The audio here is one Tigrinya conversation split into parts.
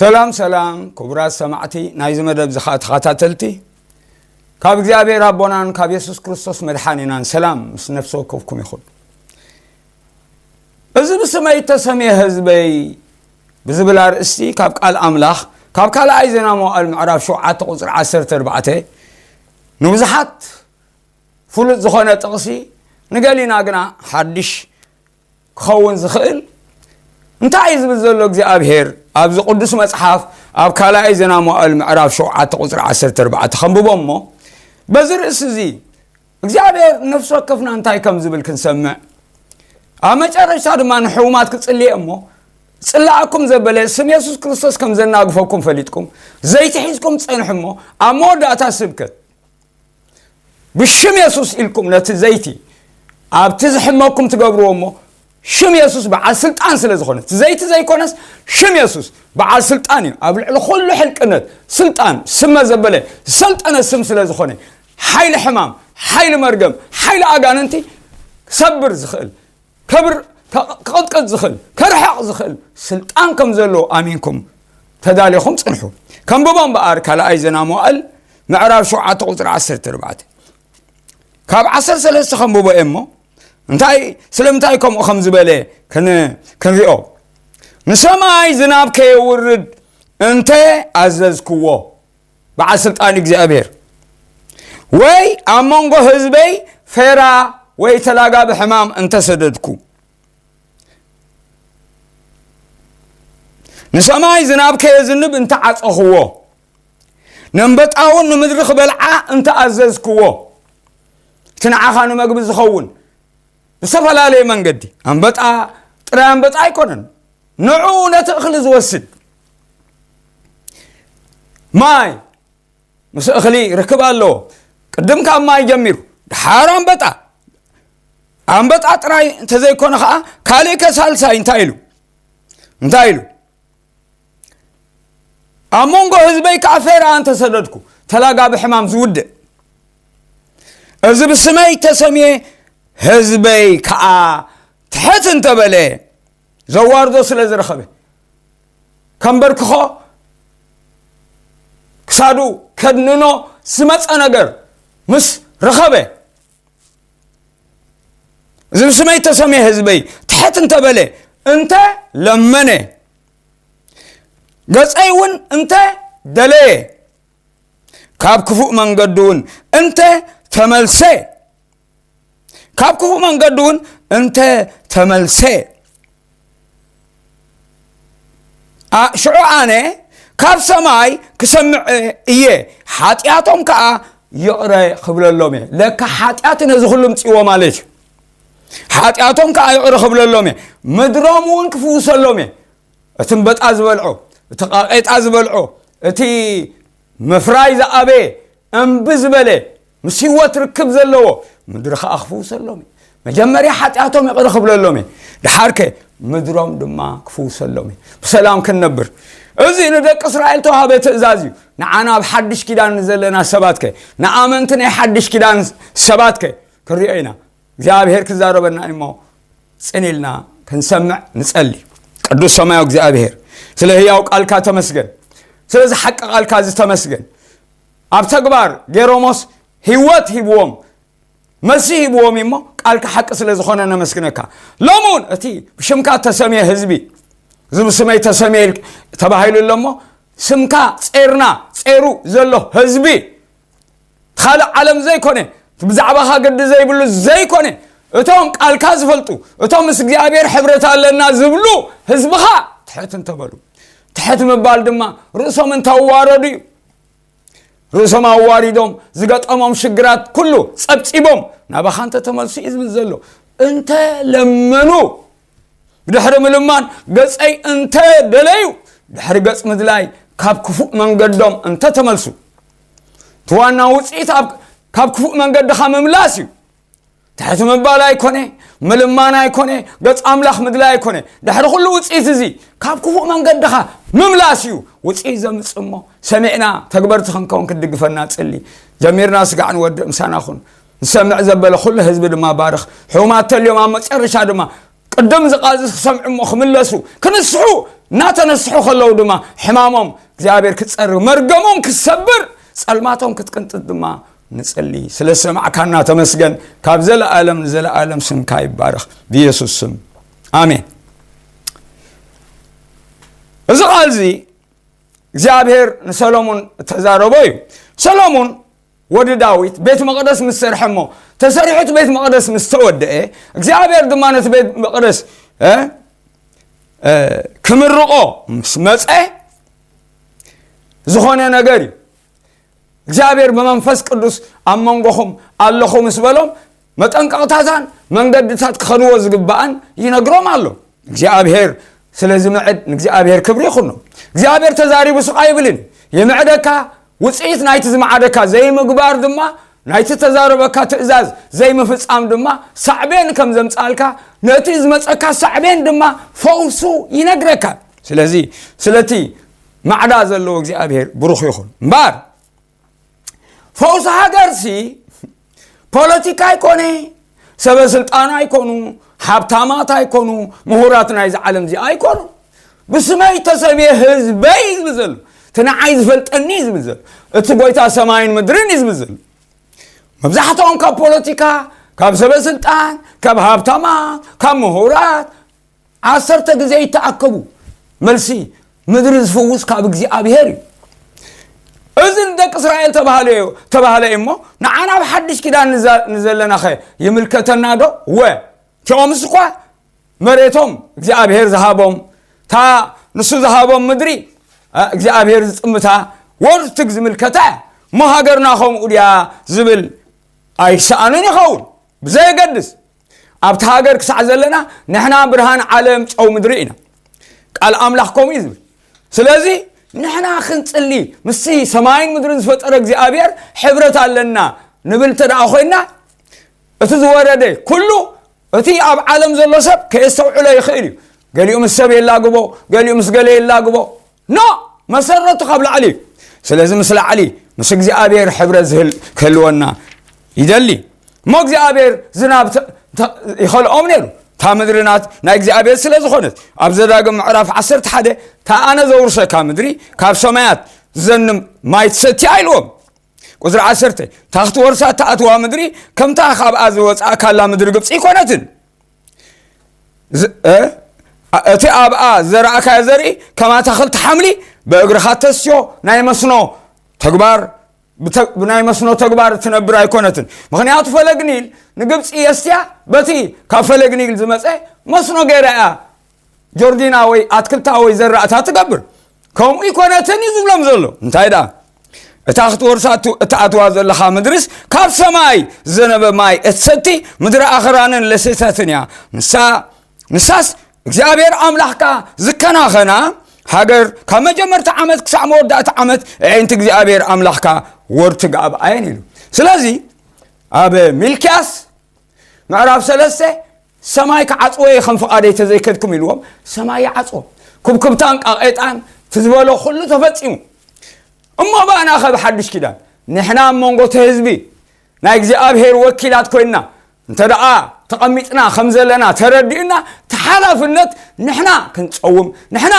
ሰላም ሰላም ክቡራት ሰማዕቲ ናይዚ መደብ ዝኻ ተኸታተልቲ፣ ካብ እግዚኣብሔር ኣቦናን ካብ የሱስ ክርስቶስ መድሓኒናን ሰላም ምስ ነፍሲ ወከፍኩም ይኹን። እዚ ብስመይ እተሰምየ ህዝበይ ብዝብል ኣርእስቲ ካብ ቃል ኣምላኽ፣ ካብ ካልኣይ ዜና መዋዕል ምዕራፍ ሸውዓተ ቁጽሪ ዓሰርተ ኣርባዕተ፣ ንብዙሓት ፍሉጥ ዝኾነ ጥቕሲ፣ ንገሊና ግና ሓድሽ ክኸውን ዝኽእል እንታይ እዩ ዝብል ዘሎ እግዚኣብሔር ኣብዚ ቅዱስ መጽሓፍ? ኣብ ካልኣይ ዜና መዋዕል ምዕራፍ ሸውዓተ ቁጽሪ ዓሰርተ ኣርባዕተ ከንብቦ እሞ፣ በዚ ርእሲ እዚ እግዚኣብሔር ነፍሲ ወከፍና እንታይ ከም ዝብል ክንሰምዕ፣ ኣብ መጨረሽታ ድማ ንሕሙማት ክጽልየ እሞ፣ ጽላኣኩም ዘበለ ስም የሱስ ክርስቶስ ከም ዘናግፈኩም ፈሊጥኩም፣ ዘይቲ ሒዝኩም ጸንሑ እሞ፣ ኣብ መወዳእታ ስብከት ብሽም የሱስ ኢልኩም ነቲ ዘይቲ ኣብቲ ዝሕመኩም ትገብርዎ እሞ፣ ሽም የሱስ በዓል ስልጣን ስለ ዝኾነ፣ እቲ ዘይቲ ዘይኮነስ ሽም የሱስ በዓል ስልጣን እዩ። ኣብ ልዕሊ ኩሉ ሕልቅነት ስልጣን፣ ስመ ዘበለ ዝሰልጠነ ስም ስለ ዝኾነ፣ ሓይሊ ሕማም፣ ሓይሊ መርገም፣ ሓይሊ ኣጋንንቲ ክሰብር ዝኽእል፣ ከብር-፣ ከ-፣ ክቕጥቅጥ ዝኽእል፣ ከርሕቕ ዝኽእል ስልጣን ከም ዘለዎ ኣሚንኩም ተዳሊኹም ጽንሑ። ከንብቦ እምበኣር ካልኣይ ዜና መዋዕል ምዕራፍ ሸውዓተ ቁጽሪ ዓሰርተ ኣርባዕተ። ካብ ዓሰርተ ሰለስተ ከንብቦ እየ እሞ፣ እንታይ፣ ስለምንታይ ከምኡ ከም ዝበለ ክን-፣ ክንሪኦ። ንሰማይ ዝናብ ከየውርድ እንተ ኣዘዝክዎ፣ በዓል ስልጣን እግዚኣብሔር፣ ወይ ኣብ መንጎ ህዝበይ ፌራ ወይ ተላጋቢ ሕማም እንተሰደድኩ፣ ንሰማይ ዝናብ ከየዝንብ እንተዓጸኽዎ፣ ነንበጣውን ንምድሪ ክበልዓ እንተኣዘዝክዎ፣ እቲ ንዓኻ ንመግቢ ዝኸውን ብዝተፈላለየ መንገዲ፣ ኣንበጣ፣ ጥራይ ኣንበጣ ኣይኮነን፣ ንዑ ነቲ እኽሊ ዝወስድ ማይ ምስ እኽሊ ርክብ ኣለዎ። ቅድም ካብ ማይ ጀሚሩ፣ ድሓር ኣንበጣ፣ ኣንበጣ ጥራይ እንተዘይኮነ ኸዓ፣ ካልእ ከ ሳልሳይ እንታይ ኢሉ? እንታይ ኢሉ? ኣብ መንጎ ህዝበይ ከኣ ፌራ እንተሰደድኩ፣ ተላጋቢ ሕማም ዝውድእ፣ እዚ ብስመይ ተሰምየ ህዝበይ ከኣ ትሕት እንተበለ፣ ዘዋርዶ ስለ ዝረኸበ፣ ከንበርክኾ፣ ክሳዱ ከድንኖ ዝመጸ ነገር ምስ ረኸበ፣ እዚ ብስመይ ተሰምየ ህዝበይ ትሕት እንተበለ፣ እንተ ለመነ፣ ገጸይ እውን እንተ ደለየ፣ ካብ ክፉእ መንገዱ እውን እንተ ተመልሰ፣ ካብ ክፉእ መንገዱ እውን እንተ ተመልሰ፣ ኣ-፣ ሽዑ ኣነ ካብ ሰማይ ክሰምዕ እየ፣ ሓጢኣቶም ከኣ ይቕረ ክብለሎም እየ። ለካ ሓጢኣት ነዚ ኩሉ ምጽእዎ ማለት እዩ። ሓጢኣቶም ከኣ ይቕረ ክብለሎም እየ፣ ምድሮም እውን ክፍውሰሎም እየ። እቲ እምበጣ ዝበልዖ፣ እቲ ቃቄጣ ዝበልዖ፣ እቲ ምፍራይ ዝኣበየ፣ እምቢ ዝበለ፣ ምስ ህይወት ርክብ ዘለዎ ምድሪ ኸኣ ክፍውሰሎም እዩ። መጀመርያ ሓጢኣቶም ይቕረ ክብለሎም እዩ። ደሓርከ ምድሮም ድማ ክፍውሰሎም እዩ። ብሰላም ክንነብር። እዚ ንደቂ እስራኤል ተዋህበ ትእዛዝ እዩ። ንዓና ኣብ ሓድሽ ኪዳን ንዘለና ሰባትከ፣ ንኣመንቲ ናይ ሓድሽ ኪዳን ሰባትከ ክንሪኦ ኢና። እግዚኣብሔር ክዛረበና እዩ እሞ ጽን ኢልና ክንሰምዕ ንጸሊ። ቅዱስ ሰማያዊ እግዚኣብሔር፣ ስለ ህያው ቃልካ ተመስገን። ስለዚ ሓቂ ቃልካ እዚ ተመስገን። ኣብ ተግባር ገይሮሞስ ህይወት ሂብዎም፣ መልሲ ሂብዎም እሞ ቃልካ ሓቂ ስለ ዝኾነ ነመስግነካ። ሎሚ እውን እቲ ብሽምካ ተሰምየ ህዝቢ፣ እዚ ብስመይ ተሰምየ ኢል-፣ ተባሂሉ ኣሎ እሞ፣ ስምካ ጼርና፣ ጼሩ ዘሎ ህዝቢ፣ ካልእ ዓለም ዘይኮነ፣ ብዛዕባኻ ግዲ ዘይብሉ ዘይኮነ፣ እቶም ቃልካ ዝፈልጡ፣ እቶም ምስ እግዚኣብሔር ሕብረት ኣለና ዝብሉ ህዝብኻ ትሕት እንተበሉ፣ ትሕት ምባል ድማ ርእሶም እንተዋረዱ እዩ። ርእሶም ኣዋሪዶም ዝገጠሞም ሽግራት ኩሉ ጸብጺቦም ናባኻ እንተተመልሱ እዩ ዝብል ዘሎ። እንተ ለመኑ፣ ብድሕሪ ምልማን ገጸይ እንተ ደለዩ፣ ድሕሪ ገጽ ምድላይ ካብ ክፉእ መንገዶም እንተ ተመልሱ፣ እቲ ዋና ውጽኢት ኣብ፣ ካብ ክፉእ መንገድኻ ምምላስ እዩ። ትሕት ምባል ኣይኮነ፣ ምልማን ኣይኮነ፣ ገጽ ኣምላኽ ምድላይ ኣይኮነ። ድሕሪ ኩሉ ውጽኢት እዚ ካብ ክፉእ መንገድኻ ምምላስ እዩ ውጽኢት ዘምጽእ እሞ፣ ሰሚዕና ተግበርቲ ክንከውን ክትድግፈና ጽሊ። ጀሚርና ስጋዕ ንወድእ፣ ምሳና ኩን። ዝሰምዕ ዘበለ ኩሉ ህዝቢ ድማ ባርኽ። ሕሙማት ተልዮም ኣብ መጨረሻ ድማ ቅድም ዝቃዝስ ክሰምዑ እሞ ክምለሱ፣ ክንስሑ እናተነስሑ ከለዉ ድማ ሕማሞም እግዚኣብሔር ክጸርግ፣ መርገሞም ክሰብር፣ ጸልማቶም ክትቅንጥጥ ድማ ንጽሊ። ስለ ሰማዕካና ተመስገን። ካብ ዘለኣለም ንዘለኣለም ስምካ ይባረኽ። ብየሱስ ስም ኣሜን። እዚ ቃል እዚ እግዚኣብሔር ንሰሎሞን እተዛረቦ እዩ። ሰሎሞን ወዲ ዳዊት ቤት መቕደስ ምስ ሰርሐ እሞ፣ ተሰሪሑ እቲ ቤት መቕደስ ምስ ተወደአ፣ እግዚኣብሔር ድማ ነቲ ቤት መቕደስ፣ እ፣ እ፣ ክምርቆ ምስ መጸ ዝኾነ ነገር እዩ። እግዚኣብሔር ብመንፈስ ቅዱስ ኣብ መንጎኹም ኣለኹ ምስ በሎም፣ መጠንቀቕታታን መንገድታት ክኸድዎ ዝግባኣን ይነግሮም ኣሎ። እግዚኣብሔር ስለዚ ምዕድ ንእግዚኣብሔር ክብሪ ይኹኖ። እግዚኣብሔር ተዛሪቡ ስቕ ኣይብልን። ይምዕደካ፣ ውጽኢት ናይቲ ዝመዓደካ ዘይምግባር ድማ፣ ናይቲ ተዛረበካ ትእዛዝ ዘይምፍጻም ድማ ሳዕቤን ከም ዘምጻልካ፣ ነቲ ዝመጸካ ሳዕቤን ድማ ፈውሱ ይነግረካ። ስለዚ ስለቲ ማዕዳ ዘለዎ እግዚኣብሔር ብሩኽ ይኹን። እምበኣር ፈውሲ ሃገርሲ ፖለቲካ ኣይኮነ፣ ሰበ ስልጣን ኣይኮኑ፣ ሃብታማት ኣይኮኑ፣ ምሁራት ናይዚ ዓለም እዚ ኣይኮኑ። ብስመይ ተሰምየ ህዝበይ ዝብል ዘሎ፣ እቲ ንዓይ ዝፈልጠኒ ዝብል ዘሎ፣ እቲ ጎይታ ሰማይን ምድርን እዩ ዝብል ዘሎ። መብዛሕትኦም ካብ ፖለቲካ፣ ካብ ሰበ ስልጣን፣ ካብ ሃብታማት፣ ካብ ምሁራት ዓሰርተ ግዜ ይተኣከቡ። መልሲ፣ ምድሪ ዝፍውስ ካብ እግዚኣብሔር እዩ። እዚ ንደቂ እስራኤል ተባህለ እዩ፣ ተባህለ እዩ እሞ፣ ንዓና ኣብ ሓድሽ ኪዳን ንዛ-፣ ንዘለናኸ ይምልከተና ዶ? ወ-፣ እቲኦምስ እኳ መሬቶም እግዚኣብሔር ዝሃቦም፣ እታ ንሱ ዝሃቦም ምድሪ፣ እ፣ እግዚኣብሔር ዝጥምታ ወርትግ ዝምልከታ እያ። እሞ ሃገርና ከምኡ ድያ ዝብል ኣይሰኣንን ይኸውን። ብዘየገድስ፣ ኣብቲ ሃገር ክሳዕ ዘለና ንሕና ብርሃን ዓለም ጨው ምድሪ ኢና። ቃል ኣምላኽ ከምኡ እዩ ዝብል። ስለዚ ንሕና ክንጽሊ፣ ምስቲ ሰማይን ምድርን ዝፈጠረ እግዚኣብሔር ሕብረት ኣለና ንብል እንተ ደኣ ኮይንና፣ እቲ ዝወረደ ኩሉ እቲ ኣብ ዓለም ዘሎ ሰብ ከየስተውዕሎ ይኽእል እዩ። ገሊኡ ምስ ሰብ የላግቦ፣ ገሊኡ ምስ ገለ የላግቦ። ኖ፣ መሰረቱ ካብ ላዕሊ እዩ። ስለዚ ምስ ላዕሊ፣ ምስ እግዚኣብሔር ሕብረት ዝህል-፣ ክህልወና ይደሊ። እሞ እግዚኣብሔር ዝናብ ተ-፣ ተ-፣ ይኸልኦም ነይሩ። እታ ምድሪ ናት ናይ እግዚኣብሔር ስለ ዝኾነት፣ ኣብ ዘዳግም ምዕራፍ ዓሰርተ ሓደ፣ "እታ ኣነ ዘውርሰካ ምድሪ ካብ ሰማያት ዝዘንም ማይ ትሰቲ" ኣይልዎም። ቁጽሪ ዓሰርተ፣ "እታ ክትወርሳ እትኣትዋ ምድሪ ከምታ ካብኣ ዝወጻእካላ ምድሪ ግብጺ ኣይኮነትን። ዝ-፣ እ፣ እቲ ኣብኣ ዘራእካዮ ዘርኢ ከም ኣታኽልቲ ሓምሊ ብእግርኻ ተስትዮ ናይ መስኖ ተግባር፣ ብተ-፣ ብናይ መስኖ ተግባር እትነብር ኣይኮነትን። ምኽንያቱ ፈለግ ኒል ንግብጺ የስትያ፣ በቲ ካብ ፈለግ ኒል ዝመጸ መስኖ ገይራ እያ ጆርዲና ወይ ኣትክልታ ወይ ዘራእታ ትገብር። ከምኡ ኣይኮነትን እዩ ዝብሎም ዘሎ። እንታይ ደኣ? እታ ክትወርሳ እት-፣ እትኣትዋ ዘለኻ ምድርስ ካብ ሰማይ ዝዘነበ ማይ እትሰቲ፣ ምድሪ ኣኽራንን ለሴታትን እያ። ንሳ፣ ንሳስ እግዚኣብሔር ኣምላኽካ ዝከናኸና ሃገር፣ ካብ መጀመርታ ዓመት ክሳዕ መወዳእታ ዓመት ኣዒንቲ እግዚኣብሔር ኣምላኽካ ወርትግ ኣብኣየን" ኢሉ። ስለዚ ኣብ ሚልክያስ ምዕራፍ ሰለስተ፣ "ሰማይ ክዓጽዎ እየ ከም ፍቓደይ ተዘይከድኩም" ኢልዎም፣ ሰማይ ይዓጽዎ። ኩብኩብታን ቃቄጣን እቲ ዝበሎ ኩሉ ተፈጺሙ። እሞ ባእና ከ ብሓድሽ ኪዳን ንሕና ኣብ መንጎ እቲ ህዝቢ ናይ እግዚኣብሔር ወኪላት ኮይንና እንተ ደኣ ተቐሚጥና ከም ዘለና ተረዲኡና፣ እቲ ሓላፍነት ንሕና ክንጸውም፣ ንሕና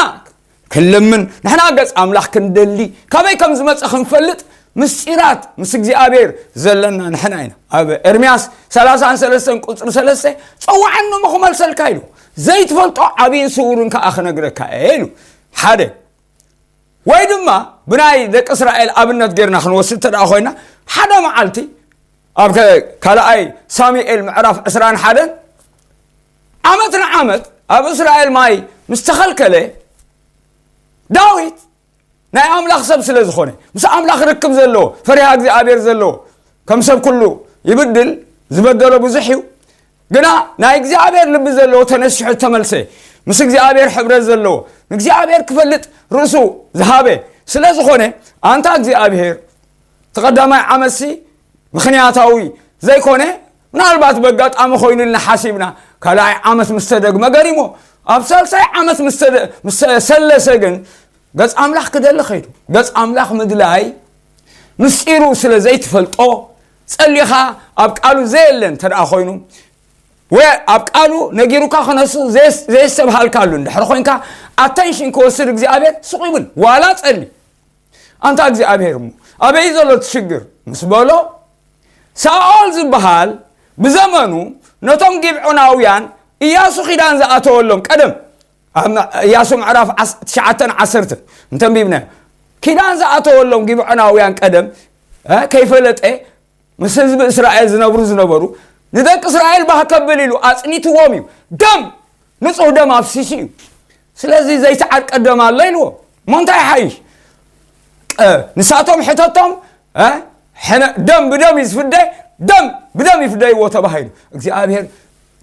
ክንልምን፣ ንሕና ገጽ ኣምላኽ ክንደሊ፣ ካበይ ከም ዝመጸ ክንፈልጥ፣ ምስጢራት ምስ እግዚኣብሔር ዘለና ንሕና ኢና። ኣብ ኤርምያስ ሰላሳን ሰለስተን ቁጽሪ ሰለስተ፣ "ጸውዓኒ እሞ ክመልሰልካ" ኢሉ፣ "ዘይትፈልጦ ዓብይን ስውርን ከኣ ክነግረካ እየ" ኢሉ። ሓደ። ወይ ድማ ብናይ ደቂ እስራኤል ኣብነት ጌርና ክንወስድ እንተ ደኣ ኮይና፣ ሓደ መዓልቲ ኣብ ከ-፣ ካልኣይ ሳሙኤል ምዕራፍ ዕስራን ሓደን፣ ዓመት ንዓመት ኣብ እስራኤል ማይ ምስ ተኸልከለ፣ ዳዊት ናይ ኣምላኽ ሰብ ስለ ዝኾነ፣ ምስ ኣምላኽ ርክብ ዘለዎ፣ ፈሪሃ እግዚኣብሔር ዘለዎ፣ ከም ሰብ ኩሉ ይብድል፣ ዝበደሎ ብዙሕ እዩ። ግና ናይ እግዚኣብሔር ልቢ ዘለዎ ተነሲሑ ተመልሰ፣ ምስ እግዚኣብሔር ሕብረት ዘለዎ፣ ንእግዚኣብሔር ክፈልጥ ርእሱ ዝሃበ ስለ ዝኾነ፣ ኣንታ እግዚኣብሔር፣ እቲ ቀዳማይ ዓመትሲ ምኽንያታዊ ዘይኮነ፣ ምናልባት በጋጣሚ ኮይኑ ኢልና ሓሲብና፣ ካልኣይ ዓመት ምስ ተደግመ ገሪሞ፣ ኣብ ሳልሳይ ዓመት ምስ ተደ-፣ ምስ ሰለሰ ግን፣ ገጽ ኣምላኽ ክደሊ ኸይዱ። ገጽ ኣምላኽ ምድላይ ምስጢሩ ስለ ዘይትፈልጦ፣ ጸሊኻ ኣብ ቃሉ ዘየለ እንተ ደኣ ኾይኑ፣ ወ-፣ ኣብ ቃሉ ነጊሩካ ክነሱ ዘየስ-፣ ዘየስተብሃልካሉ እንድሕር ኾይንካ፣ ኣተንሽን ክወስድ እግዚኣብሔር ስቕ ይብል፣ ዋላ ጸሊ። ኣንታ እግዚኣብሔር እሞ ኣበይ ዘሎ እቲ ሽግር ምስ በሎ፣ ሳኦል ዝበሃል ብዘመኑ ነቶም ጊብዖናውያን ኢያሱ ኪዳን ዝኣተወሎም ቀደም፣ ኣብ መ-፣ ኢያሱ ምዕራፍ ዓስ-፣ ትሽዓተን ዓሰርተን እንተንቢብናዮ፣ ኪዳን ዝኣተወሎም ጊብዖናውያን ቀደም፣ እ፣ ከይፈለጠ ምስ ህዝቢ እስራኤል ዝነብሩ ዝነበሩ፣ ንደቂ እስራኤል ባህ ከብል ኢሉ ኣጽኒትዎም እዩ። ደም፣ ንጹህ ደም ኣፍሲሱ እዩ። ስለዚ ዘይተዓርቀ ደም ኣሎ ኢልዎ። እሞ እንታይ ይሓይሽ? ቀ-፣ ንሳቶም ሕተቶም፣ እ፣ ሕነ-፣ ደም ብደም እዩ ዝፍደ፣ ደም ብደም ይፍደይዎ ተባሂሉ። እግዚኣብሔር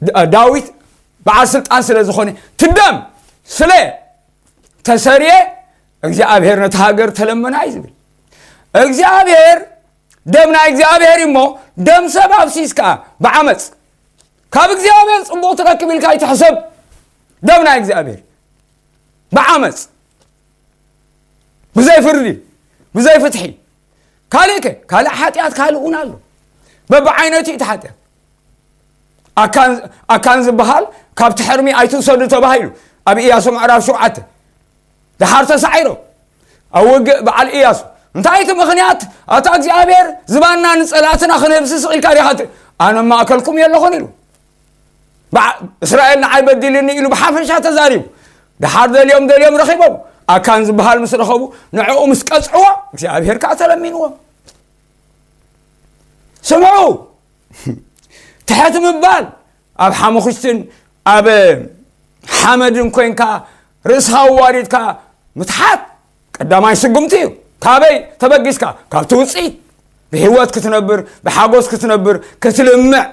ድ-፣ ዳዊት በዓል ስልጣን ስለ ዝኾነ፣ እቲ ደም ስለ ተሰርየ፣ እግዚኣብሔር ነቲ ሃገር ተለመና እዩ ዝብል። እግዚኣብሔር፣ ደም ናይ እግዚኣብሔር እዩ እሞ፣ ደም ሰብ ኣፍሲስካ ብዓመፅ ካብ እግዚኣብሔር ጽቡቕ ትረክብ ኢልካ ኣይትሕሰብ። ደም ናይ እግዚኣብሔር ብዓመፅ፣ ብዘይ ፍርዲ፣ ብዘይ ፍትሒ። ካልእ ከ? ካልእ ሓጢኣት ካልእ እውን ኣሎ። በብዓይነቱ እዩ እቲ ሓጢኣት። ኣካን፣ ኣካን ዝበሃል ካብቲ ሕርሚ ኣይትውሰዱ ተባሂሉ ኣብ ኢያሱ ምዕራፍ ሸውዓተ። ደሓር ተሳዒሮም ኣብ ውግእ በዓል ኢያሱ። እንታይ እቲ ምኽንያት? ኣታ እግዚኣብሔር ዝባንና ንጸላእትና ክንህብስስ ኢልካ ዲኻ ት-፣ ኣነ ኣብ ማእከልኩም የለኹን ኢሉ። በዓ-፣ እስራኤል ንዓይ በዲልኒ ኢሉ ብሓፈሻ ተዛሪቡ። ደሓር ደልዮም ደልዮም ረኺቦም። ኣካን ዝበሃል ምስ ረኸቡ ንዕኡ ምስ ቀጽዕዎ እግዚኣብሔር ከኣ ተለሚንዎም። ስምዑ፣ ትሕት ምባል ኣብ ሓሙኽሽትን ኣብ ሓመድን ኮይንካ ርእስኻ ኣዋሪድካ ምትሓት ቀዳማይ ስጉምቲ እዩ። ካበይ ተበጊስካ? ካብቲ ውፅኢት። ብህይወት ክትነብር፣ ብሓጎስ ክትነብር፣ ክትልምዕ፣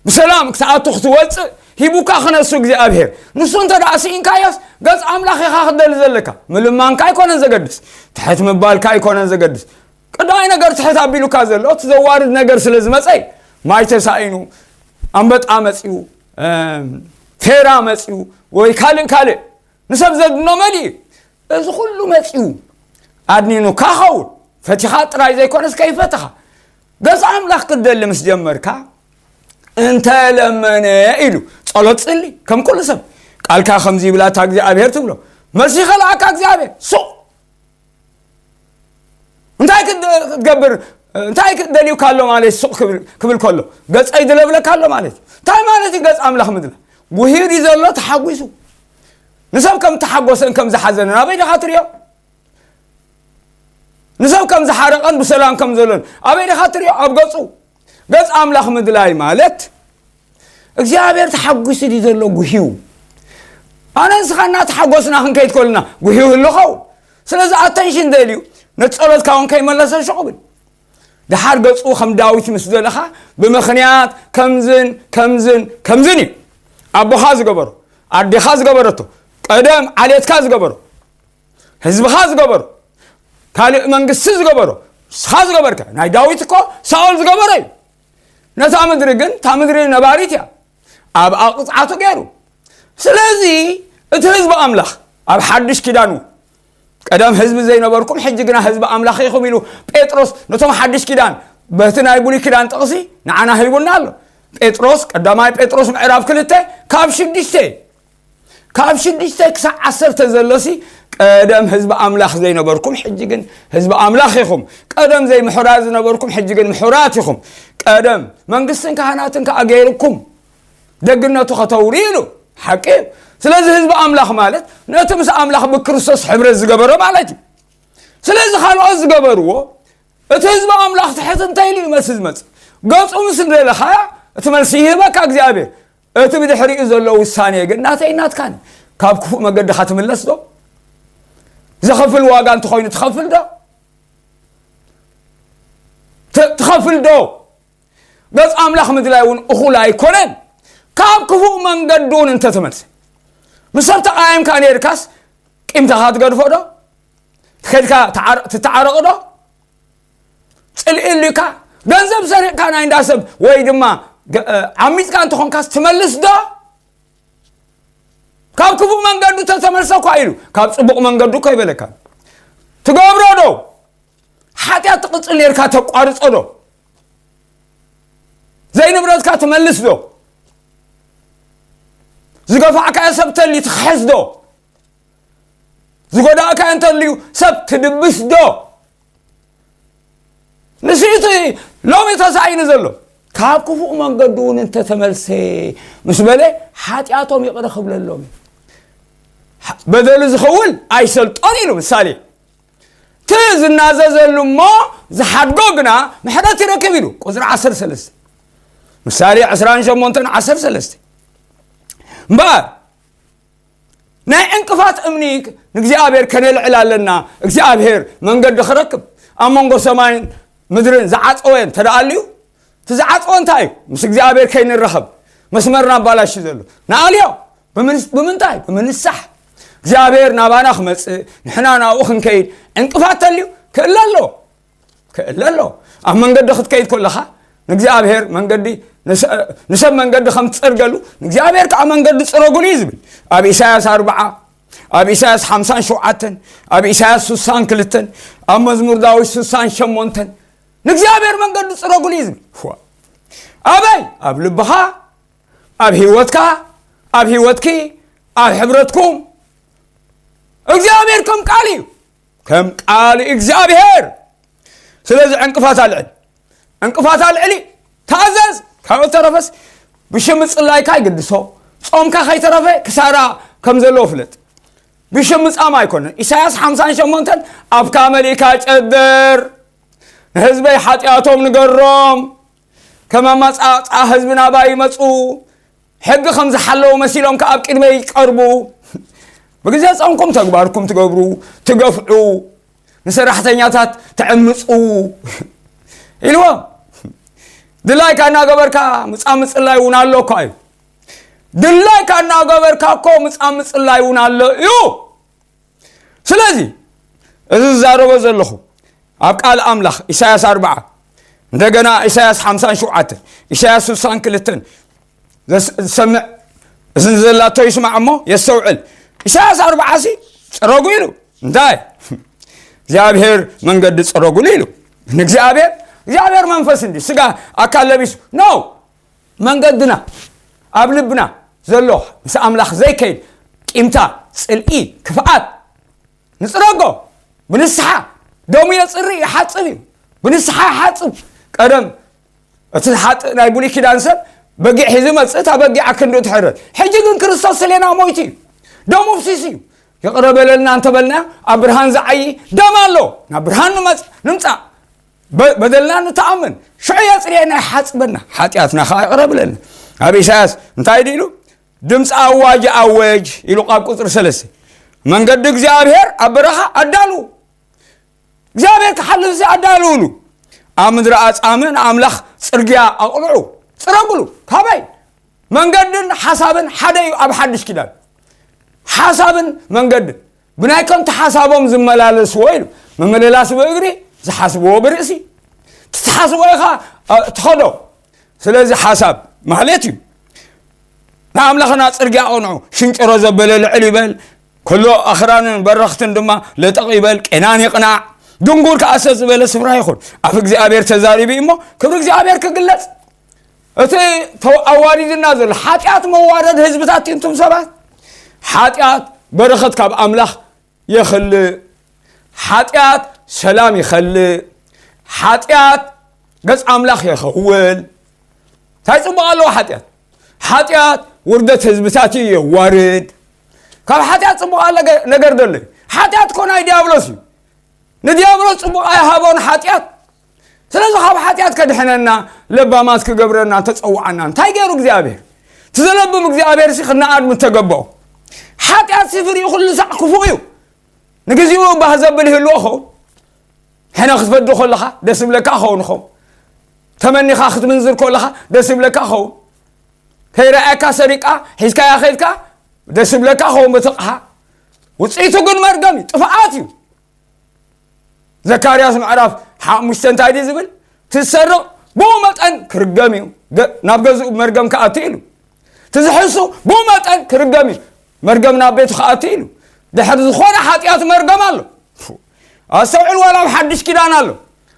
ብሰላም ክትኣቱ ክትወፅእ ሂቡካ ክነሱ እግዚኣብሔር። ንሱ እንተ ደኣ ስኢንካዮስ ገጽ ኣምላኽ ኢኻ ክትደሊ ዘለካ። ምልማንካ ኣይኮነን ዘገድስ፣ ትሕት ምባልካ ኣይኮነን ዘገድስ። ቀዳማይ ነገር ትሕት ኣቢሉካ ዘሎ እቲ ዘዋርድ ነገር ስለ ዝመጸ እዩ። ማይ ተሳኢኑ፣ ኣንበጣ መጺኡ፣ እም፣ ፌራ መጺኡ፣ ወይ ካልእ ካልእ ንሰብ ዘድኖ መሊኡ እዩ። እዚ ኩሉ መጺኡ ኣድኒኑካ ኸውን። ፈቲኻ ጥራይ ዘይኮነስ ከይፈተኻ። ገጽ ኣምላኽ ክትደሊ ምስ ጀመርካ፣ "እንተ ለመነ" ኢሉ ጸሎት ጽሊ፣ ከም ኩሉ ሰብ። ቃልካ ከምዚ ይብላታ እግዚኣብሔር ትብሎ። መልሲ ከለኣካ እግዚኣብሔር፣ ሱቕ። እንታይ ክት-፣ ክትገብር፣ እንታይ ክት-፣ ደልዩካ ኣሎ ማለት ሱቕ ክብል፣ ክብል ከሎ፣ ገጸይ ድለብለካ ኣሎ ማለት እዩ። እንታይ ማለት እዩ ገጽ ኣምላኽ ምድላ? ጉሂዩ ድዩ ዘሎ ተሓጒሱ? ንሰብ ከም ተሓጎሰን ከም ዝሓዘነን ኣበይ ዲኻ ትሪኦ? ንሰብ ከም ዝሓረቐን ብሰላም ከም ዘሎን ኣበይ ዲኻ ትሪኦ? ኣብ ገጹ። ገጽ ኣምላኽ ምድላይ ማለት እግዚኣብሔር ተሓጒሱ ድዩ ዘሎ ጉሂዩ? ኣነ ንስኻ እናተሓጎስና ክንከይድ ከለና ጉሂዩ ህልኸው። ስለዚ ኣተንሽን ደልዩ ነቲ ጸሎትካ እውን ከይመለሰ ሽቕ ብል። ደሓር ገጹ ከም ዳዊት ምስ ዘለኻ ብምኽንያት ከምዝን ከምዝን ከምዝን እዩ። ኣቦኻ ዝገበሮ፣ ኣዴኻ ዝገበረቶ፣ ቀደም ዓሌትካ ዝገበሮ፣ ህዝብኻ ዝገበሮ፣ ካልእ መንግስቲ ዝገበሮ፣ ንስኻ ዝገበርከ፣ ናይ ዳዊት እኮ ሳኦል ዝገበሮ እዩ። ነታ ምድሪ ግን፣ እታ ምድሪ ነባሪት እያ። ኣብ ኣቕጽዓቱ ገይሩ። ስለዚ እቲ ህዝቢ ኣምላኽ ኣብ ሓድሽ ኪዳኑ፣ "ቀደም ህዝቢ ዘይነበርኩም፣ ሕጂ ግና ህዝቢ ኣምላኽ ኢኹም" ኢሉ ጴጥሮስ ነቶም ሓድሽ ኪዳን በቲ ናይ ብሉይ ኪዳን ጥቕሲ ንዓና ሂቡና ኣሎ። ጴጥሮስ፣ ቀዳማይ ጴጥሮስ ምዕራፍ ክልተ ካብ ሽዱሽተ፣ ካብ ሽዱሽተ ክሳዕ ዓሰርተ ዘሎሲ፣ "ቀደም ህዝቢ ኣምላኽ ዘይነበርኩም፣ ሕጂ ግን ህዝቢ ኣምላኽ ኢኹም። ቀደም ዘይምሑራት ዝነበርኩም፣ ሕጂ ግን ምሑራት ኢኹም። ቀደም መንግስትን ካህናትን ከኣ ገይርኩም፣ ደግነቱ ከተውሪ" ኢሉ። ሓቂ እዩ። ስለዚ ህዝቢ ኣምላኽ ማለት ነቲ ምስ ኣምላኽ ብክርስቶስ ሕብረት ዝገበረ ማለት እዩ። ስለዚ ካልኦት ዝገበርዎ፣ እቲ ህዝቢ ኣምላኽ ትሕት እንተ ኢሉ እዩ መልሲ ዝመጽእ። ገጹ ምስ ደለኻያ፣ እቲ መልሲ ይህበካ እግዚኣብሔር። እቲ ብድሕሪኡ ዘሎ ውሳኔ ግን ናተይ ናትካን። ካብ ክፉእ መገድኻ ትምለስ ዶ? ዘኸፍል ዋጋ እንተኾይኑ ትኸፍል ዶ? ት-፣ ትኸፍል ዶ? ገጽ ኣምላኽ ምድላይ እውን እኹል ኣይኮነን። ካብ ክፉእ መንገዱ እውን እንተተመልሰ፣ ምስ ሰብ ተቃየምካ ነይርካስ፣ ቂምታኻ ትገድፎ ዶ? ከድካ ትዓር-፣ ትተዓረቕ ዶ? ጽልኢ ኣልካ፣ ገንዘብ ሰሪቕካ ናይ እንዳ ሰብ ወይ ድማ ገ-፣ እ፣ ዓሚጽካ እንተኾንካስ ትመልስ ዶ? ካብ ክፉእ መንገዱ ተተመልሰ እኳ ኢሉ፣ ካብ ጽቡቕ መንገዱ እኮ ይበለካ። ትገብሮ ዶ? ሓጢኣት ትቕጽል ነይርካ ተቋርጾ ዶ? ዘይንብረትካ ትመልስ ዶ? ዝገፋዕካዮ ሰብ ተሊ ትኽሕስ ዶ? ዝጎዳእካ እንተልዩ ሰብ ትድብስ ዶ? ንስኢቱ ሎሚ ተሳኢኑ ዘሎ ካብ ክፉእ መንገዱ እውን እንተተመልሰ ምስ በለ ሓጢኣቶም ይቕረ ክብለሎም እዩ። በደሉ ዝኸውን ኣይሰልጦን ኢሉ ምሳሌ። እቲ ዝናዘዘሉ እሞ ዝሓድጎ ግና ምሕረት ይረክብ ኢሉ ቁፅሪ ዓሰርተ ሰለስተ። ምሳሌ ዕስራን ሸሞንተን ዓሰርተ ሰለስተ። እምበኣር ናይ ዕንቅፋት እምኒ ንእግዚኣብሔር ከነልዕል ኣለና። እግዚኣብሔር መንገዲ ክረክብ ኣብ መንጎ ሰማይን ምድርን ዝዓጸወ እንተ ደኣ ኣልዩ፣ እቲ ዝዓጸወ እንታይ እዩ? ምስ እግዚኣብሔር ከይንራኸብ መስመርና ኣባላሽ ዘሎ ንኣልዮ። ብምንስ-፣ ብምንታይ? ብምንሳሕ እግዚኣብሔር ናባና ክመጽእ ንሕና ናብኡ ክንከይድ ዕንቅፋት ተልዩ ክእለ ኣሎ። ክእለ ኣሎ። ኣብ መንገዲ ክትከይድ ከለኻ ንእግዚኣብሔር መንገዲ ንሰ-፣ ንሰብ መንገዲ ከም ትጸርገሉ ንእግዚኣብሔር ከዓ መንገዲ ጽረጉሉ እዩ ዝብል። ኣብ ኢሳያስ ኣርብዓ፣ ኣብ ኢሳያስ ሓምሳን ሸውዓተን፣ ኣብ ኢሳያስ ስሳን ክልተን፣ ኣብ መዝሙር ዳዊት ስሳን ሸሞንተን ንእግዚኣብሔር መንገዲ ጽረጉሉ እዩ ዝብል። ዋ። ኣበይ? ኣብ ልብኻ፣ ኣብ ህይወትካ፣ ኣብ ህይወትኪ፣ ኣብ ሕብረትኩም። እግዚኣብሔር ከም ቃል እዩ። ከም ቃል እግዚኣብሔር። ስለዚ ዕንቅፋት ኣልዕል። ዕንቅፋት ኣልዕሊ። ታዘዝ። ካብኡ ተረፈስ ብሽም ምጽላይካ ይግድሶ። ጾምካ ከይተረፈ ክሳራ ከም ዘለዎ ፍለጥ። ብሽም ምጻም ኣይኮነን። ኢሳያስ ሓምሳን ሸሞንተን ኣፍካ መሊእካ ጨደር። ንህዝበይ ሓጢኣቶም ንገሮም። ከም ኣማጻጽኣ ህዝቢ ናባይ ይመጹ። ሕጊ ከም ዝሓለዉ መሲሎም ከኣ ኣብ ቅድመይ ይቀርቡ። ብግዜ ጾምኩም ተግባርኩም ትገብሩ፣ ትገፍዑ፣ ንሰራሕተኛታት ትዕምጹ ኢልዎም። ድላይካ እናገበርካ ምጻም ምጽላይ እውን ኣሎ እኳ እዩ። ድላይካ እናገበርካ እኮ ምጻም ምጽላይ እውን ኣሎ እዩ። ስለዚ እዚ ዝዛረቦ ዘለኹ ኣብ ቃል ኣምላኽ ኢሳያስ ኣርብዓ፣ እንደገና ኢሳያስ ሓምሳን ሸውዓተን፣ ኢሳያስ ስሳን ክልተን ዘስ-፣ ዝሰምዕ፣ እዚ ዘላቶ ይስማዕ እሞ የስተውዕል። ኢሳያስ ኣርብዓ ሲ ጽረጉ ኢሉ። እንታይ? እግዚኣብሔር መንገዲ ጽረጉሉ ኢሉ። ንእግዚኣብሔር፣ እግዚኣብሔር መንፈስ እንዲ ስጋ ኣካል ለቢሱ። ኖ! መንገድና ኣብ ልብና ዘሎ ምስ ኣምላኽ ዘይከይድ ቂምታ፣ ጽልኢ፣ ክፍኣት ንጽረጎ። ብንስሓ ደሙ የጽሪ፣ ይሓጽብ እዩ። ብንስሓ ይሓጽብ። ቀደም እቲ ሓጥእ ናይ ብሉይ ኪዳን ሰብ በጊዕ ሒዙ መጽእ፣ እታ በጊዕ ኣብ ክንዱ ትሕረድ። ሕጂ ግን ክርስቶስ ስሌና ሞይቱ እዩ። ደሙ ፍሲሱ እዩ። ይቕረ በለልና እንተበልና ኣብ ብርሃን ዝዓዪ ደም ኣሎ። ናብ ብርሃን ንመጽ-፣ ንምጻእ። በ-፣ በደልና ንተኣመን። ሽዑ የጽርየና፣ ይሓጽበና። ሓጢኣትና ኸዓ ይቕረ ብለልና። ኣብ ኢሳያስ እንታይ ድኢሉ? ድምፂ ኣዋጅ ኣወጅ ኢሉ ቃብ ቁፅሪ ሰለስተ። መንገዲ እግዚኣብሔር ኣብ በረኻ ኣዳልዉ። እግዚኣብሔር ክሓልፍ እዚ ኣዳልውሉ። ኣብ ምድሪ ኣጻምእ ንኣምላኽ ጽርግያ ኣቕንዑ፣ ጽረግሉ። ካበይ? መንገድን ሓሳብን ሓደ እዩ ኣብ ሓድሽ ኪዳን። ሓሳብን መንገድን ብናይ ከምቲ ሓሳቦም ዝመላለስዎ ኢሉ። ምምልላስ ብእግሪ፣ ዝሓስብዎ ብርእሲ። ትትሓስቦ ኢኻ፣ እ፣ ትኸዶ። ስለዚ ሓሳብ ማለት እዩ። ንኣምላኽና ጽርግያ ኣቕንዑ። ሽንጭሮ ዘበለ ልዕል ይበል። ኩሎ ኣኽራንን በረኽትን ድማ ለጠቕ ይበል። ቄናን ይቕናዕ። ድንጉር ከኣ ሰጥ ዝበለ ስፍራ ይኹን። ኣፍ እግዚኣብሔር ተዛሪቡ እዩ እሞ ክብሪ እግዚኣብሔር ክግለጽ። እቲ ተው-፣ ኣዋሪድና ዘሎ ሓጢኣት መዋረድ ህዝብታት እዩ። እንቱም ሰባት፣ ሓጢኣት በረኸት ካብ ኣምላኽ የኽልእ። ሓጢኣት ሰላም ይኸልእ። ሓጢኣት ገጽ ኣምላኽ የኸውል። እንታይ ጽቡቕ ኣለዎ ሓጢኣት? ሓጢኣት ውርደት ህዝብታት እዩ የዋርድ። ካብ ሓጢኣት ጽቡቕ ኣለ ገ-፣ ነገር ደሎ እዩ? ሓጢኣት እኮ ናይ ዲያብሎስ እዩ። ንዲያብሎስ ጽቡቕ ኣይሃቦን ሓጢኣት። ስለዚ ካብ ሓጢኣት ከድሕነና፣ ለባማት ክገብረና እንተጸውዓና እንታይ ገይሩ እግዚኣብሔር? እቲ ዘለብም እግዚኣብሔር ሲ ክነኣድ ምተገበኦ። ሓጢኣት ሲ ፍሪኡ ኩሉ ሳዕ ክፉእ እዩ። ንግዚኡ ባህ ዘብል ይህልዎ ኸውን። ሕነ ክትፈዲ ከለኻ ደስ ይብለካ ኸውን ኸውን። ተመኒኻ ክትምንዝር ከለኻ ደስ ይብለካ ኸውን። ከይረኣየካ ሰሪቃ ሒዝካያ ኸይድካ ደስ ይብለካ ኸውን በቲ ኣቕሓ። ውጽኢቱ ግን መርገም እዩ፣ ጥፍኣት እዩ። ዘካርያስ ምዕራፍ ሓሙሽተ እንታይ ድዩ ዝብል? ትሰርቕ ብኡ መጠን ክርገም እዩ፣ ገ-፣ ናብ ገዝኡ መርገም ክኣቱ ኢሉ። ትዝሕሱ ብኡ መጠን ክርገም እዩ፣ መርገም ናብ ቤቱ ክኣቱ ኢሉ። ድሕሪ ዝኾነ ሓጢኣት መርገም ኣሎ። ኣስተውዕል፣ ዋላ ኣብ ሓድሽ ኪዳን ኣሎ።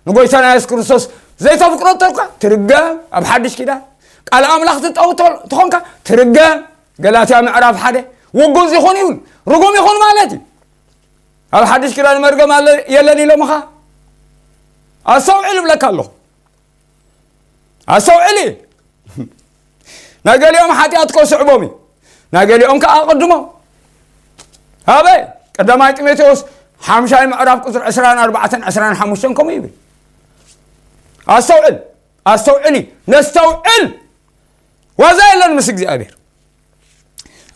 ንጎይታና የሱስ ክርስቶስ ዘይተፍቅሮ እንተልካ ትርገም። ኣብ ሓድሽ ኪዳን ቃል ኣምላኽ ትጠውቶ እንተኾንካ ትርገም። ገላትያ ምዕራፍ ሓደ። ውጉዝ ይኹን ይብል፣ ርጉም ይኹን ማለት እዩ። ኣብ ሓድሽ ኪዳን መርገም ኣለ የለን ኢሎምኻ? ኣስተውዕል እብለካ ኣለኹ። ኣስተውዕል። ናይ ገሊኦም ሓጢኣት ከስዕቦም እዩ፣ ናይ ገሊኦም ከዓ ኣቐድሞም። ኣበይ? ቀዳማይ ጢሞቴዎስ ሓምሻይ ምዕራፍ ቁፅሪ ዕስራን ኣርባዕተን ዕስራን ሓሙሽተን ከምኡ ይብል። ኣስተውዕል፣ ኣስተውዕሊ፣ ነስተውዕል። ዋዛ የለን ምስ እግዚኣብሔር።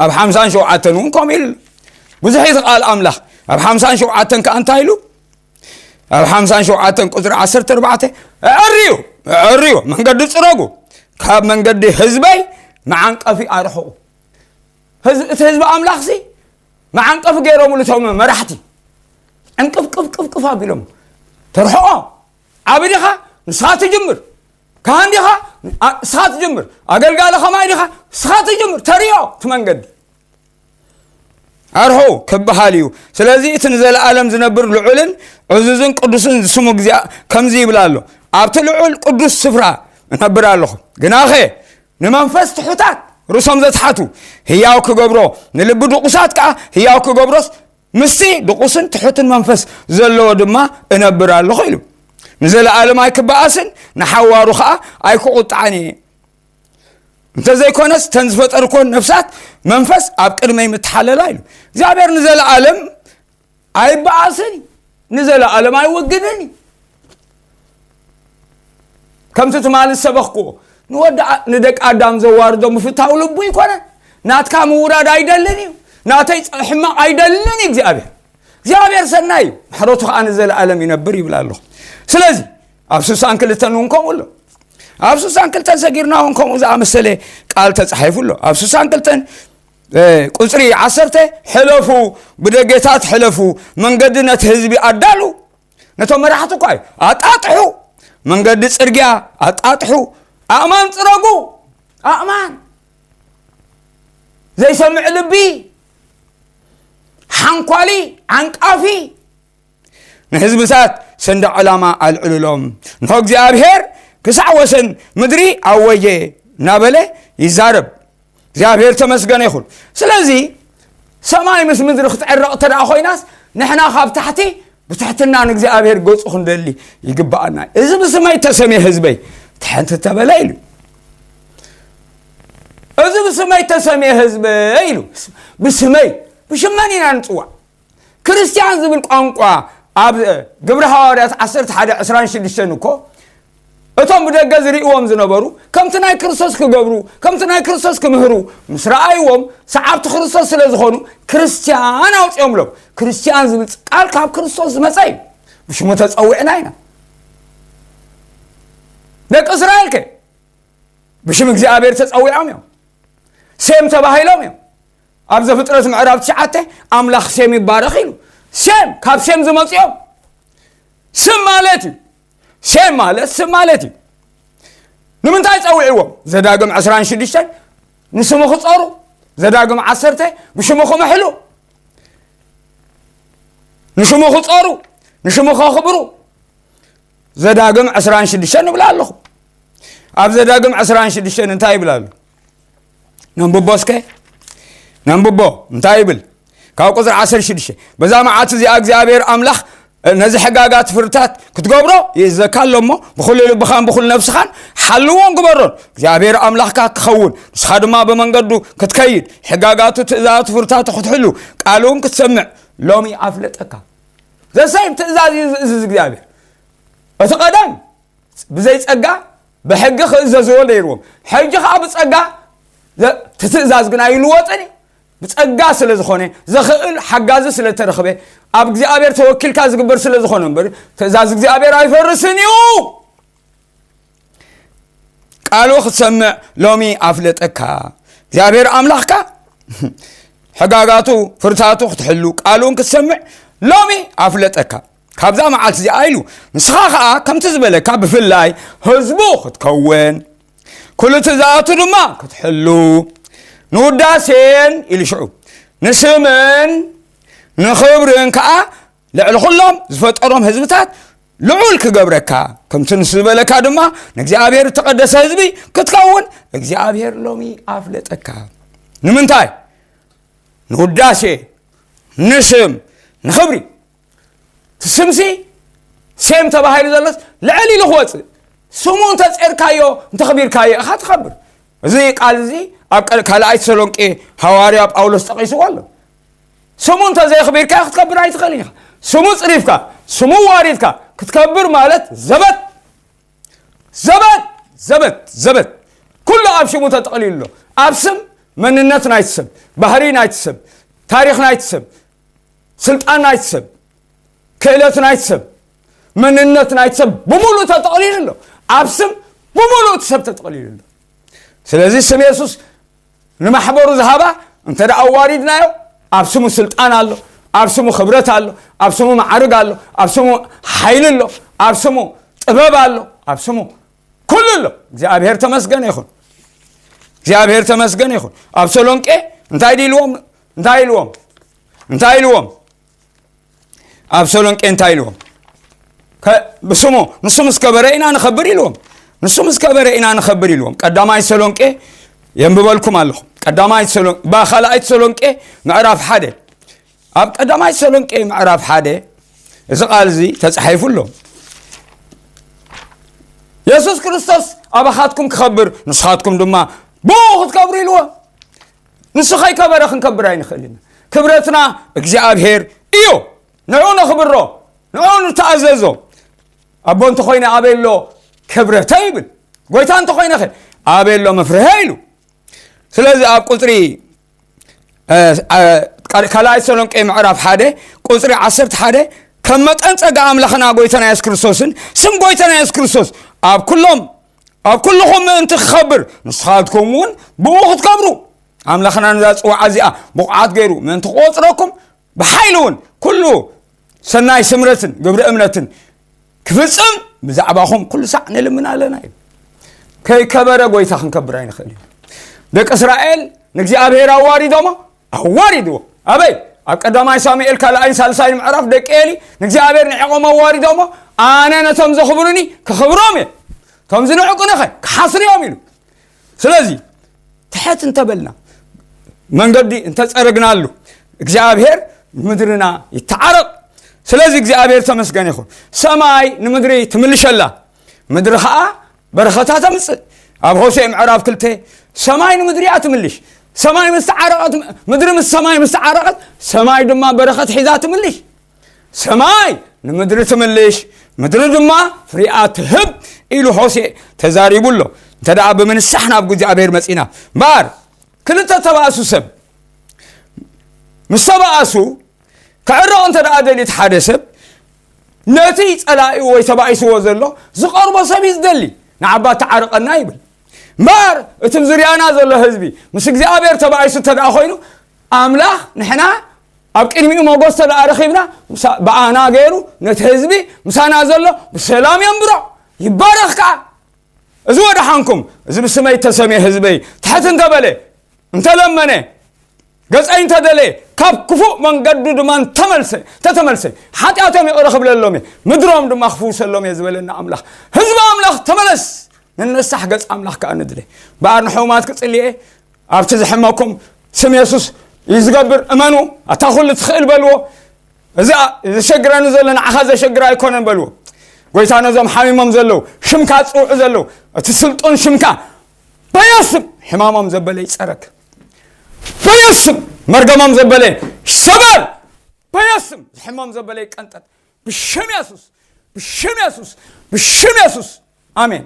ኣብ ሓምሳን ሸውዓተን እውን ከምኡ ኢሉ። ብዙሕ እዩ እቲ ቃል ኣምላኽ። ኣብ ሓምሳን ሸውዓተን ከዓ እንታይ ኢሉ? ኣብ ሓምሳን ሸውዓተን ቁፅሪ ዓሰርተ ኣርባዕተ፣ "እዕርዩ፣ እዕርዩ፣ መንገዲ ጽረጉ፣ ካብ መንገዲ ህዝበይ መዓንቀፊ ኣርሕቑ።" ህዝ-፣ እቲ ህዝቢ ኣምላኽሲ መዓንቀፊ ገይሮምሉ እቶም መራሕቲ። ዕንቅፍቅፍቅፍቅፍ ኣቢሎም፣ "ተርሕቖ፣ ዓቢ ዲኻ? ንስኻ ትጅምር። ካህን ዲኻ? ኣ-፣ ንስኻ ትጅምር። ኣገልጋሊ ኸማይ ዲኻ? ንስኻ ትጅምር። ተርእዮ እቲ መንገዲ። ኣርሑ ክበሃል እዩ። ስለዚ እቲ ንዘለኣለም ዝነብር ልዑልን ዕዙዝን ቅዱስን ስሙ እግዚኣብ-፣ ከምዚ ይብል ኣሎ፣ ኣብቲ ልዑል ቅዱስ ስፍራ እነብር ኣለኹ። ግናኸ ንመንፈስ ትሑታት፣ ርእሶም ዘትሓቱ፣ ህያው ክገብሮ፣ ንልቢ ድቑሳት ከኣ ህያው ክገብሮስ፣ ምስቲ ድቑስን ትሑትን መንፈስ ዘለዎ ድማ እነብር ኣለኹ" ኢሉ። "ንዘለኣለም ኣይክበኣስን፣ ንሓዋሩ ኸኣ ኣይክቑጣዕን እየ። እንተዘይኮነስ፣ እተን ዝፈጠርኩወን ነፍሳት መንፈስ ኣብ ቅድመይ ምተሓለላ" ኢሉ። እግዚኣብሔር ንዘለኣለም ኣይበኣስን እዩ፣ ንዘለኣለም ኣይወግድን እዩ። ከምቲ ትማሊ ዝሰበኽኩዎ፣ ንወዲ ኣ-፣ ንደቂ ኣዳም ዘዋርዶ ምፍታው ልቡ ኣይኮነን። ናትካ ምውራድ ኣይደልን እዩ፣ ናተይ ጸ-፣ ሕማቕ ኣይደልን እዩ እግዚኣብሔር። እግዚኣብሔር ሰናይ እዩ፣ ምሕረቱ ኸዓ ንዘለኣለም ይነብር ይብል ኣለኹ። ስለዚ ኣብ ስሳን ክልተን እውን ከምኡ ኣሎ። ኣብ ስሳን ክልተን ሰጊርና እውን ከምኡ ዝኣመሰለ ቃል ተጻሒፉ ኣሎ። ኣብ ስሳን ክልተን፣ እ፣ ቁጽሪ ዓሰርተ፣ "ሕለፉ፣ ብደገታት ሕለፉ፣ መንገዲ ነቲ ህዝቢ ኣዳሉ፣ ነቶም መራሕቲ እኳ እዩ፣ ኣጣጥሑ፣ መንገዲ ጽርግያ ኣጣጥሑ፣ ኣእማን ጽረጉ፣ ኣእማን፣ ዘይሰምዕ ልቢ፣ ሓንኳሊ፣ ዓንቃፊ፣ ንህዝብታት ሰንደቕ ዕላማ ኣልዕሉሎም። እንሆ እግዚኣብሔር ክሳዕ ወሰን ምድሪ ኣወጀ" እናበለ ይዛረብ። እግዚኣብሔር ተመስገነ ይኹን። ስለዚ ሰማይ ምስ ምድሪ ክትዕረቕ እንተ ደኣ ኮይናስ፣ ንሕና ካብ ታሕቲ ብትሕትና ንእግዚኣብሔር ገጹ ክንደሊ ይግብኣና። "እዚ ብስመይ እተሰምየ ህዝበይ ትሕት እንተበለ" ኢሉ። "እዚ ብስመይ እተሰምየ ህዝበይ" ኢሉ። ብስመይ፣ ብሽመን ኢና ንጽዋዕ። ክርስቲያን ዝብል ቋንቋ ኣብ ግብሪ ሃዋርያት ዓሰርተ ሓደ ዕስራን ሽዱሽተን እኮ፣ እቶም ብደገ ዝርእይዎም ዝነበሩ፣ ከምቲ ናይ ክርስቶስ ክገብሩ፣ ከምቲ ናይ ክርስቶስ ክምህሩ ምስ ረኣይዎም፣ ሰዓብቲ ክርስቶስ ስለ ዝኾኑ፣ ክርስቲያን ኣውጺኦምሎም። ክርስቲያን ዝብል ቃል ካብ ክርስቶስ ዝመጸ እዩ። ብሽሙ ተጸዊዕና ኢና። ደቂ እስራኤል ከ ብሽም እግዚኣብሔር ተጸዊዖም እዮም። ሴም ተባሂሎም እዮም። ኣብ ዘፍጥረት ምዕራፍ ትሽዓተ፣ "ኣምላኽ ሴም ይባረኽ" ኢሉ። ሴም፣ ካብ ሴም ዝመጹ እዮም። ስም ማለት እዩ። ሴም ማለት ስም ማለት እዩ። ንምንታይ ጸዊዕዎም? ዘዳግም ዕስራን ሽዱሽተን፣ ንስሙ ክጸሩ፣ ዘዳግም ዓሰርተ፣ ብሽሙ ክምሕሉ፣ ንሽሙ ክጸሩ፣ ንሽሙ ከኽብሩ፣ ዘዳግም ዕስራን ሽዱሽተን ይብል ኣለኹ። ኣብ ዘዳግም ዕስራን ሽዱሽተን እንታይ ይብል ኣሎ? ነንብቦ እስከ። ነንብቦ። እንታይ ይብል? ካብ ቁጽሪ ዓሰርተ ሽዱሽተ፣ "በዛ መዓልቲ እዚኣ እግዚኣብሔር ኣምላኽ ነዚ ሕጋጋት ፍርድታት ክትገብሮ ይእዘካ ኣሎ እሞ፣ ብኹሉ ልብኻን ብኹሉ ነፍስኻን ሓልዎን ግበሮን። እግዚኣብሔር ኣምላኽካ ክኸውን፣ ንስኻ ድማ ብመንገዱ ክትከይድ፣ ሕጋጋቱ፣ ትእዛዛቱ፣ ፍርድታቱ ክትሕሉ፣ ቃሉ እውን ክትሰምዕ ሎሚ ኣፍለጠካ።" ዘሰይም ትእዛዝ እዩ ዝእዝዝ እግዚኣብሔር። እቲ ቀደም ብዘይ ጸጋ ብሕጊ ክእዘዝዎ ነይርዎም። ሕጂ ኸኣ ብጸጋ ዘ-፣ እቲ ትእዛዝ ግን ኣይልወጥን እዩ። ብጸጋ ስለ ዝኾነ፣ ዘኽእል ሓጋዚ ስለ ተረኽበ፣ ኣብ እግዚኣብሔር ተወኪልካ ዝግበር ስለ ዝኾነ እምበር፣ ትእዛዝ እግዚኣብሔር ኣይፈርስን እዩ። ቃሉ ክትሰምዕ ሎሚ ኣፍለጠካ። እግዚኣብሔር ኣምላኽካ ሕጋጋቱ፣ ፍርታቱ ክትሕሉ፣ ቃሉን ክትሰምዕ ሎሚ ኣፍለጠካ። ካብዛ መዓልቲ እዚኣ ኢሉ፣ ንስኻ ኸኣ ከምቲ ዝበለካ ብፍላይ ህዝቡ ክትከውን፣ ኩሉ ትእዛዛቱ ድማ ክትሕሉ፣ ንውዳሴን ኢሉ ሽዑ፣ ንስምን ንኽብርን ከኣ ልዕሊ ኩሎም ዝፈጠሮም ህዝብታት ልዑል ክገብረካ፣ ከምቲ ንሱ ዝበለካ ድማ ንእግዚኣብሔር እተቐደሰ ህዝቢ ክትከውን እግዚኣብሔር ሎሚ ኣፍለጠካ። ንምንታይ? ንውዳሴ፣ ንስም፣ ንኽብሪ። እቲ ስምሲ ሴም ተባሂሉ ዘሎስ ልዕል ኢሉ ክወፅእ፣ ስሙ እንተፀርካዮ፣ እንተኽቢርካዮ ኢኻ ትኸብር። እዚ ቃል እዚ ኣብ ቀ-፣ ካልኣይ ተሰሎንቄ ሃዋርያ ጳውሎስ ጠቒስዎ ኣሎ። ስሙ እንተዘየኽቢርካ ክትከብር ኣይትኽእልን ኢኻ። ስሙ ጽሪፍካ፣ ስሙ ዋሪድካ ክትከብር ማለት ዘበት፣ ዘበት፣ ዘበት፣ ዘበት። ኩሉ ኣብ ሽሙ ተጠቕሊሉ ኣሎ። ኣብ ስም መንነት ናይቲ ሰብ፣ ባህሪ ናይቲ ሰብ፣ ታሪኽ ናይቲ ሰብ፣ ስልጣን ናይቲ ሰብ፣ ክእለት ናይቲ ሰብ፣ መንነት ናይቲ ሰብ ብምሉእ ተጠቕሊሉ ኣሎ። ኣብ ስም ብምሉእ እቲ ሰብ ተጠቕሊሉ ኣሎ። ስለዚ ስም የሱስ ንማሕበሩ ዝሃባ እንተ ደኣ ኣዋሪድናዮ፣ ኣብ ስሙ ስልጣን ኣሎ፣ ኣብ ስሙ ክብረት ኣሎ፣ ኣብ ስሙ ማዕርግ ኣሎ፣ ኣብ ስሙ ሓይሊ ኣሎ፣ ኣብ ስሙ ጥበብ ኣሎ፣ ኣብ ስሙ ኩሉ ኣሎ። እግዚኣብሔር ተመስገን ይኹን። እግዚኣብሔር ተመስገን ይኹን። ኣብ ሰሎንቄ እንታይ ድልዎም? እንታይ ኢልዎም? እንታይ ኢልዎም? ኣብ ሰሎንቄ እንታይ ኢልዎም? ከ-፣ ብስሙ፣ ንሱ ምስ ከበረ ኢና ንኸብር ኢልዎም። ንሱ ምስ ከበረ ኢና ንኸብር ኢልዎም። ቀዳማይ ሰሎንቄ የንብበልኩም ኣለኹ። ቀዳማይ ሰሎን-፣ ባ-፣ ካልኣይ ተሰሎንቄ ምዕራፍ ሓደ። ኣብ ቀዳማይ ተሰሎንቄ ምዕራፍ ሓደ እዚ ቃል እዚ ተጻሒፉ ኣሎ። የሱስ ክርስቶስ ኣባኻትኩም ክኸብር፣ ንስኻትኩም ድማ ብኡ ክትከብሩ ኢልዎ። ንሱ ከይከበረ ክንከብር ኣይንኽእል ኢና። ክብረትና እግዚኣብሔር እዩ። ንዑ ነኽብሮ፣ ንዑ ንተኣዘዞ። ኣቦ እንተኾይነ ኣበይ ኣሎ ክብረተይ ይብል። ጎይታ እንተኾይነኸ ኣበይ ኣሎ መፍርሀ ኢሉ። ስለዚ ኣብ ቁጽሪ፣ እ፣ እ፣ ቃል-፣ ካልኣይ ተሰሎንቄ ምዕራፍ ሓደ ቁጽሪ ዓሰርተ ሓደ፣ ከም መጠን ጸጋ ኣምላኽና ጎይታና የሱስ ክርስቶስን ስም ጎይታና የሱስ ክርስቶስ ኣብ ኩሎም፣ ኣብ ኩልኹም ምእንቲ ክኸብር፣ ንስኻትኩም እውን ብኡ ክትከብሩ፣ ኣምላኽና ነዛ ጽዋዓ እዚኣ ብቑዓት ገይሩ ምእንቲ ክቖጽረኩም፣ ብሓይሊ እውን ኩሉ ሰናይ ስምረትን ግብሪ እምነትን ክፍጽም ብዛዕባኹም ኩሉ ሳዕ ንልምን ኣለና እዩ። ከይከበረ ጎይታ ክንከብር ኣይንኽእል እዩ። ደቂ እስራኤል ንእግዚኣብሔር ኣዋሪዶሞ፣ ኣዋሪድዎ። ኣበይ? ኣብ ቀዳማይ ሳሙኤል ካልኣይን ሳልሳይን ምዕራፍ ደቂ ኤሊ ንእግዚኣብሔር ንዒቖም ኣዋሪዶሞ፣ ኣነ ነቶም ዘኽብሩኒ ክኽብሮም እየ፣ እቶም ዝንዕቁኒ ኸ ክሓስርዮም ኢሉ። ስለዚ ትሕት እንተበልና፣ መንገዲ እንተጸረግናሉ፣ እግዚኣብሔር ምድርና ይተዓረቕ። ስለዚ እግዚኣብሔር ተመስገን ይኹን። ሰማይ ንምድሪ ትምልሸላ፣ ምድሪ ኸዓ በረኸታ ተምጽእ። ኣብ ሆሴዕ ምዕራፍ ክልተ ሰማይ ንምድሪ እያ ትምልሽ። ሰማይ ምስ ተዓረቐት፣ ምድሪ ምስ ሰማይ ምስ ተዓረቐት፣ ሰማይ ድማ በረኸት ሒዛ ትምልሽ። ሰማይ ንምድሪ ትምልሽ፣ ምድሪ ድማ ፍሪኣ ትህብ ኢሉ ሆሴዕ ተዛሪቡ ኣሎ። እንተ ደኣ ብምንሳሕ ናብ እግዚኣብሔር መጺና። እምበኣር ክልተ ተባእሱ ሰብ ምስ ተባእሱ፣ ክዕረቕ እንተ ደኣ ደልዩ እቲ ሓደ ሰብ፣ ነቲ ጸላኢኡ ወይ ተባኢስዎ ዘሎ ዝቐርቦ ሰብ እዩ ዝደሊ። ንዓባ ተዓርቐና ይብል። እምበኣር እቲ ዙርያና ዘሎ ህዝቢ ምስ እግዚኣብሔር ተባኢሱ እንተ ደኣ ኮይኑ፣ ኣምላኽ ንሕና ኣብ ቅድሚኡ ሞገስ እንተ ደኣ ረኺብና፣ ምሳ-፣ ብኣና ገይሩ ነቲ ህዝቢ ምሳና ዘሎ ብሰላም የንብሮ፣ ይባረኽ ከኣ። እዚ ወደሓንኩም፣ እዚ ብስመይ እተሰምየ ህዝበይ ትሕት እንተ በለ፣ እንተ ለመነ፣ ገጸይ እንተ ደለየ፣ ካብ ክፉእ መንገዱ ድማ እንተመልሰ፣ እንተ ተመልሰ፣ ሓጢኣቶም ይቕረ ክብለሎም እየ፣ ምድሮም ድማ ክፍውሰሎም እየ ዝበለና ኣምላኽ። ህዝቢ ኣምላኽ ተመለስ፣ ንንሳሕ ገጽ ኣምላኽ ከኣ ንድለ። እምበኣር ንሕሙማት ክጽሊ እየ፣ ኣብቲ ዝሕመኩም ስም የሱስ እዩ ዝገብር፣ እመኑ፣ ኣታ ኩሉ ትኽእል በልዎ። እዚ ኣ-፣ ዘሸግረኒ ዘሎ ንዓኻ ዘሸግር ኣይኮነን በልዎ። ጎይታ ነዞም ሓሚሞም ዘለዉ፣ ሽምካ ዝጽውዑ ዘለዉ፣ እቲ ስልጡን ሽምካ በየስም ሕማሞም ዘበለ ይጸረግ። በየስም መርገሞም ዘበለ ይሰበር። በየስም ዝሕሞም ዘበለ ይቀንጠጥ። ብሽም የሱስ፣ ብሽም የሱስ፣ ብሽም የሱስ። ኣሜን።